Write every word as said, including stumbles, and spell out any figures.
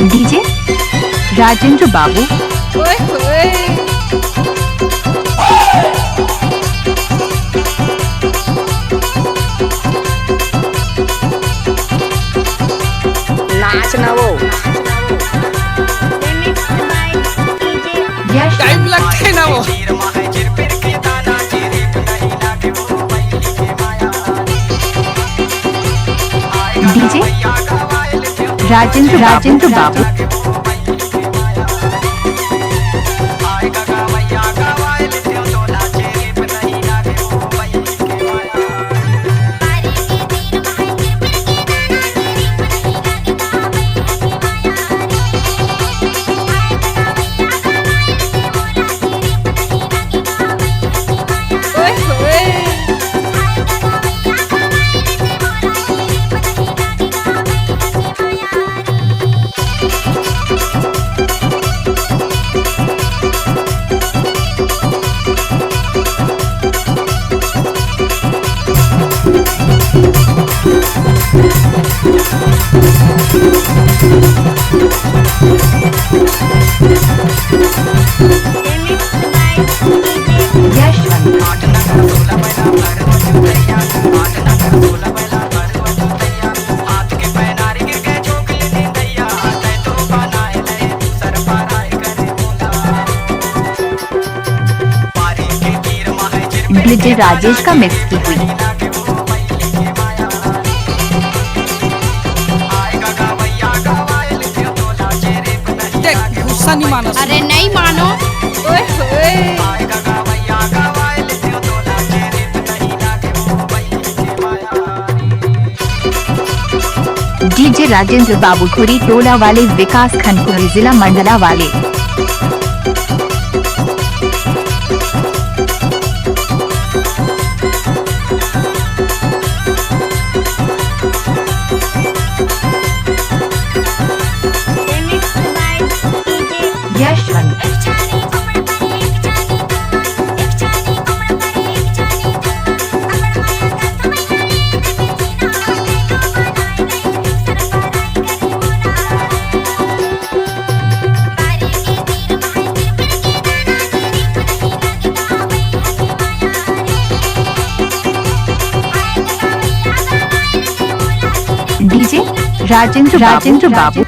DJ Rajendra बाबू। ओए होए। नाच ना वो। यश टाइम लगथे ना वो। डीजे राजेंद्र, राजेंद्र बाबू। डीजे राजेश का मिक्स की हुई। देख, गुस्सा नहीं मानो। अरे नहीं मानो। ओए होए। डीजे राजेंद्र बाबू खुरी टोला वाले, विकास खंड खुरी, जिला मंडला वाले। यशवंत। डीजे राजेंद्र, राजेंद्र बाबू।